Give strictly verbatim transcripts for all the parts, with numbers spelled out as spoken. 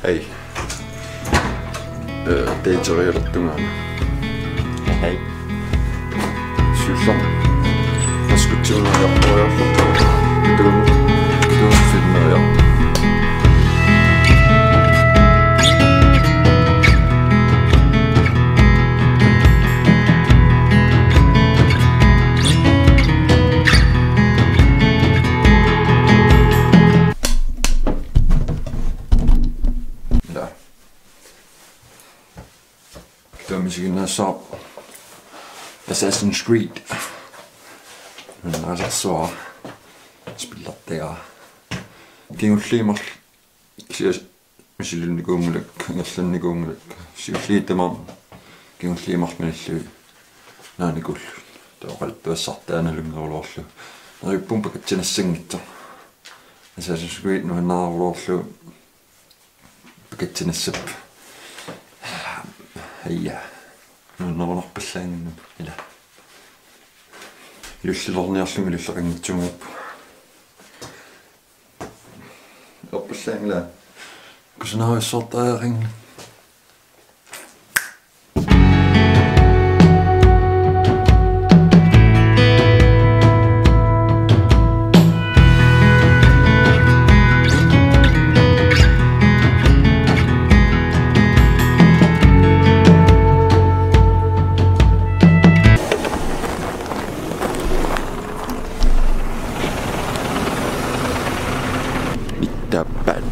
Hej. Øh, det er Terrell Dungan. Hej. Sygdom. Hvad skulle til, når jeg prøver? Du, du finder jeg. Taava misiginnaassavarput Assassin's Creed. Naasarsuaq. Spillertagaa. Kingulliit marluk kisianni misilinnikuunngilakka, ingerlannikuunngilakka. Siulliit tamaasa kingulliit marluk malillugit naanikuullugit. Taava oqaluttuassartaa nalunngeruloorlugu. Neriuppunga pakatsinassanngitsoq. Assassin's Creed nuannaraluarlugu. Pakatsinassapput. Aja. Nuannerunarpallaanngimmat ila. Ilullilerniarlunga ilulleqanngitsuugaluarpoq. Erpallaanngilaq. Kusanarsuartariaqanngilaq. Mittappaat.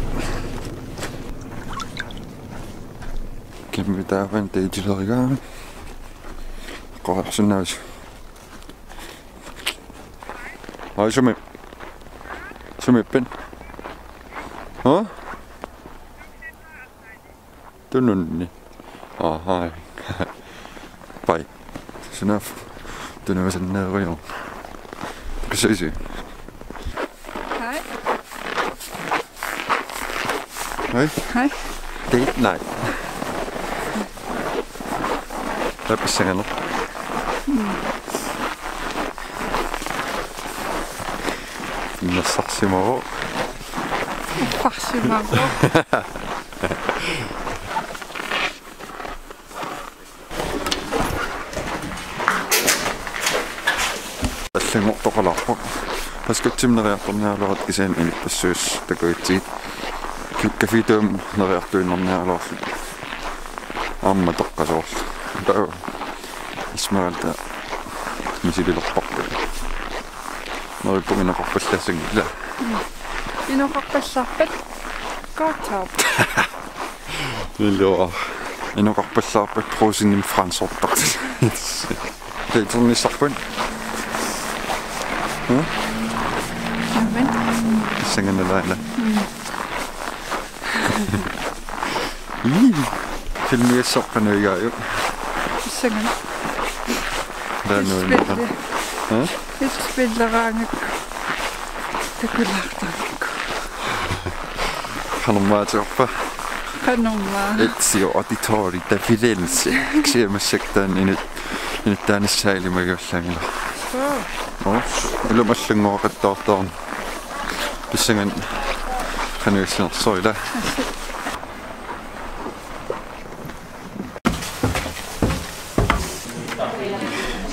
Kæmpe taavaan det til at gøre. Qoqarsinnaavisi. Oj, sumi. Sumi pen. Huh? Tununni. Aha. Pai. Sunaaffa. Tunuasanneerujoq. Kisiisi. Hej. Hej. Hej. Date night. Hvad bestemmer du? Nå, så siger man, hvor. Farsimavoq. Allanngortoqalaarpoq. Paskutsimik neriartorniaraluarluta kisianni inuppassuit takugutsigit. Café Dome neriartuinnarniaraluarluta. Aamma toqqasoorlu. Taava Esmeralda misililerparput. Neriuppunga inoqarpallaassanngilaq. Inoqarpallaarpat. Godt top. Ilua. Inoqarpallaarpat Brugsenimi fransortartut. Daternissapput. Hm? Amen. Sanganalaana. Mm. Ii. Filmiassaq qanoq igaajuk? Pissanganaq. Taanna uinera. Spille. Hæ? Illit spilleraangakku. Takulaartarnikku. Qanormaatiorpa? Qanormaa. Ezio Auditore da Firenze. Kisianni massakkut taanna inut-, inuttaanissaa ilimagivallaanngilara. Suu. Nå, ilumut allanngoraqattaartarami. Pissanganaq qanoq issinersoq ila. Assi.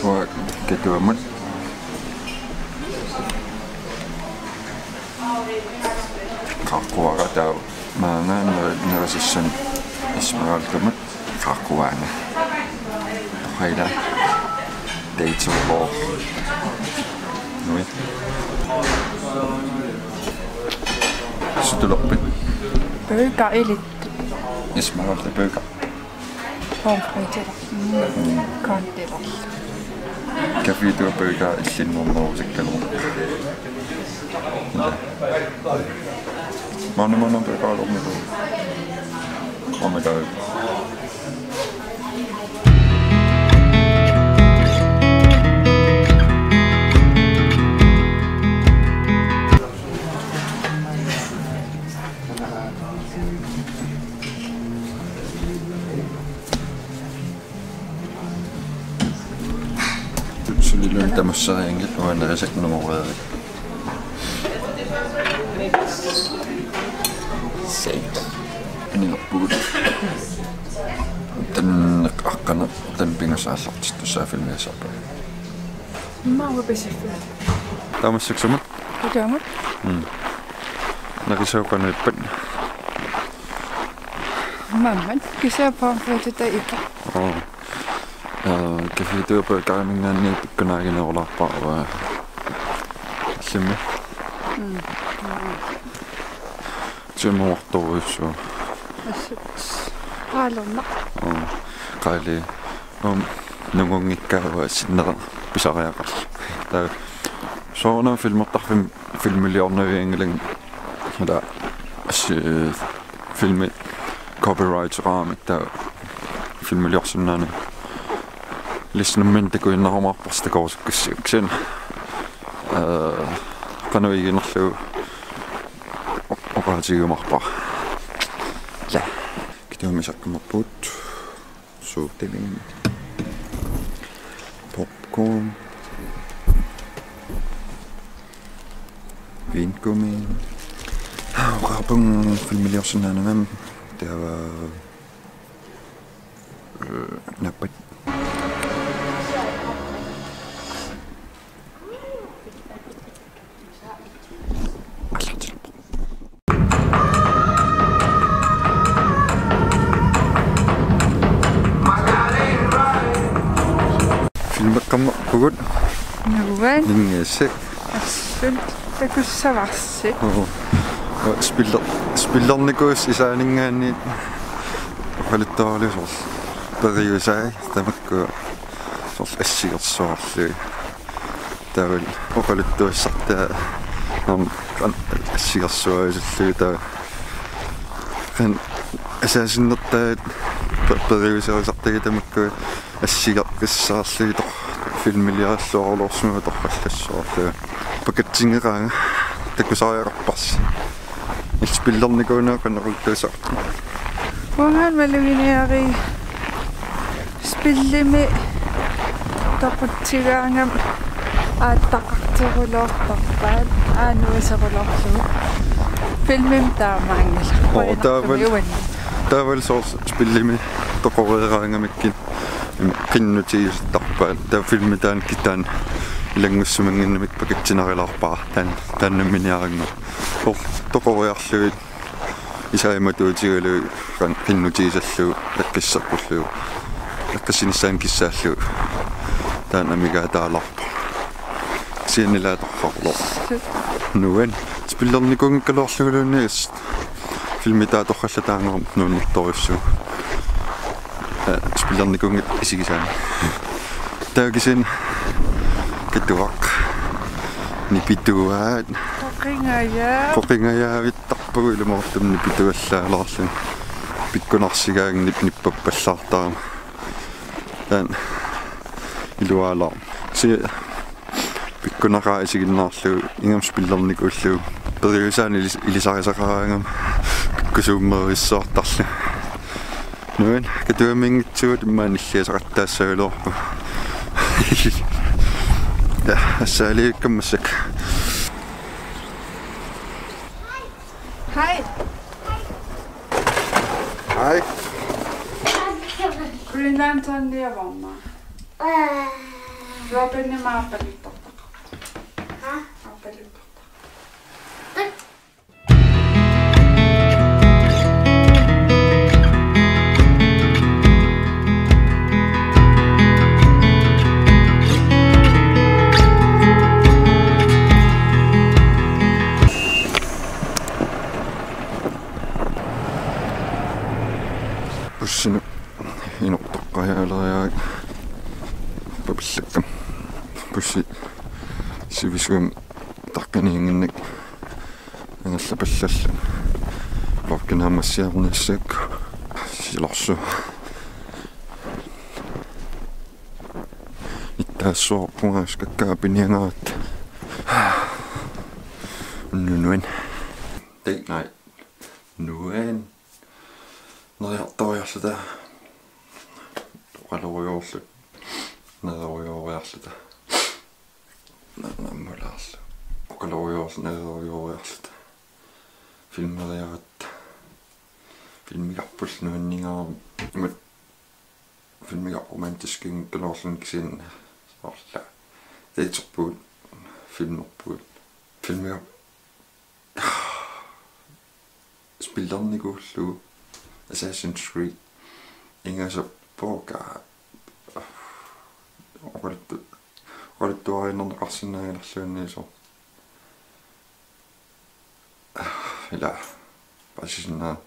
Uanga Katuamut. Qaaqquaanga taava maanga neri-, nerisassanik Esmeraldamut qaaqquaanga. Oqaila. Date of love. Nui. Sutulerpit? Burger ilit. Esmeralda burger. Pomfritter. Mm. Kondiler. Café Dome burger illinnernerusakkaluarpoq. Maanna maanna burgerlornilu. Aamma taava. Suliluunniit tamusserianngilaq uanga nerisakka numereerit. Seks. Anilerpugut. Taanna aqqaneq-, taanna pingasut aallartittussaaffigisassarput. Immaqa uanga pisiffiga. Tamassi sumut? Tamassi. Mm. Narisaukanuippat. Maammat kisianni pomfritita ipa. Oo. Aa, kafetuupa kaaminngaanniit pikkunaaginerulaarpara. Simmi. Mm. Timuartorujussuaq. Assut. Qaalerneq. Oo. Qaali. Um, nungunngikkaanni sinnera pisariaqarluni. Taava. Soorunami filmertarfimmi filmiliornavianngilanga. Ila assi filmi copyright raamik taava filmiliorsinnaaneq. Licensimik takuinnarumaarparsi takorusukkassi. Kisianni, eh, qanoq iginerlugu oqaatigiumaarpara. Ja. Kituami saqqummerpugut. Suutimi. Popcorn. Vingummi. Oqarpunga filmiliorsinnaanagami. Taava, eh, nappat. Filmeqqammerpugut. Nuann'. Ingasak. Assut takussavarsi. Oo. Spiller-, spillernikuusugut isaaninngaanniit oqaluttuarilugu soorlu periusaat tamakku soorlu assigersuarlugit. Taavalu oqaluttuassartaa, aamma, qanoq assigersuaasarlugit taava. Qanoq asaasinnertaat pe-, periuserisartagit tamakku assigeqqissaarlugit tor-, filmiliarluarulorsimavoq torrallassuarlugit. Pakatsingeqaanga takusariaqarparsi. Illit spillernikuunera qanoq oqaluttuassaqarpit? Uangaana maluginiariga spillimi toqutsigaangama aattaqarterulortarpaat, aanuiserulorlugu. Filmimi taamaanngilaq. Oo, taavalu, qujanartumik uanni. Taavalu soorlu spillimi toqoreeraangamikkit qinnutigisartarpaat. Taava filmi taanna kitaani ilanngussimannginnamik pakatsinarulaarpara. Taanna, taanna namminiaraangamik. Soorlu toqoriarlugit isai matuutigalugu qan-, qinnutigisallugu, eqqissarpullugu, eqqissinissaanut kissaallugu. Taanna amigaataalaarpoq. Kisianni ilaa torraruloq. Nuann'. Spillernikuunngikkaluarluguluunniit filmi taava torrallataanngormat nuannertorujussuuvoq. Eh, spillernikuunngilaq isigisaanni. Taava kisianni Katuaq. Nipituaat. Qoqingajaa. Qoqingajaavittarpugut ilumoortumik nipituallaalaarluni. Pikkunarsigaangat nip-, nippappallaartarama. Taanna iluaalaarpoq. Si-, pikkunaqaaq isiginnaarlugu ingammik spillernikuullugu. Periusaanut ilis-, ilisarisaqaraangama pikkusuummerissuartarluni. Nuann', Katuammiunngitsugut immaqa nilliasaqattaassagaluarpugut. Ja, assaalivikkammassak. Hej. Hej. Green Lantern, det er hvor meget. Robin er meget ballet. Hva? Meget ballet. Bussinut inortoqqajaaleriarlugu papillakka. Bussi sivisuumik taqqiniannginnakku angerlapallallugu. Vloggi naammassiorniassagakku. Silorsuaq. Ittaassuarpunga skakkaapiniangaat. Nuann'. Date night. Nuann'. Neriartoriarluta. Oqalorujoorluta. Neriartoriarluta. Na-, nammulaarluta. Oqalorujoorluta, neriartoriarluta. Filmeriaratta. Filmigarput nuanningaarmat, filmiga romantiskingikkaluarluni kisianni soorlu daterpugut, filmerpugut. Filmiga spillernikuullugu Assassin's Creed ingasappoq, oqaluttu-, oqaluttuarinerneqarsinnaagaluarluunniisoq. Ila, paasisinnaavara.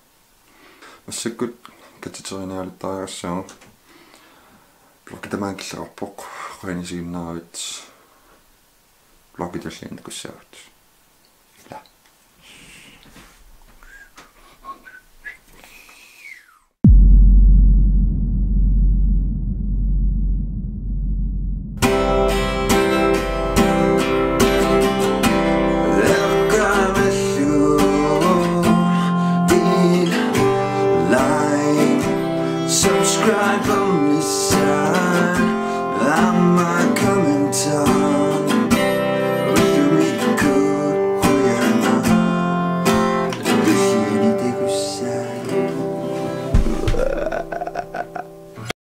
Massakkut katiterinialuttariaqassaagut. Bloggi tamaanga killeqarpoq, qujanaq isiginnaaravit. Bloggi tulliani takussaagut.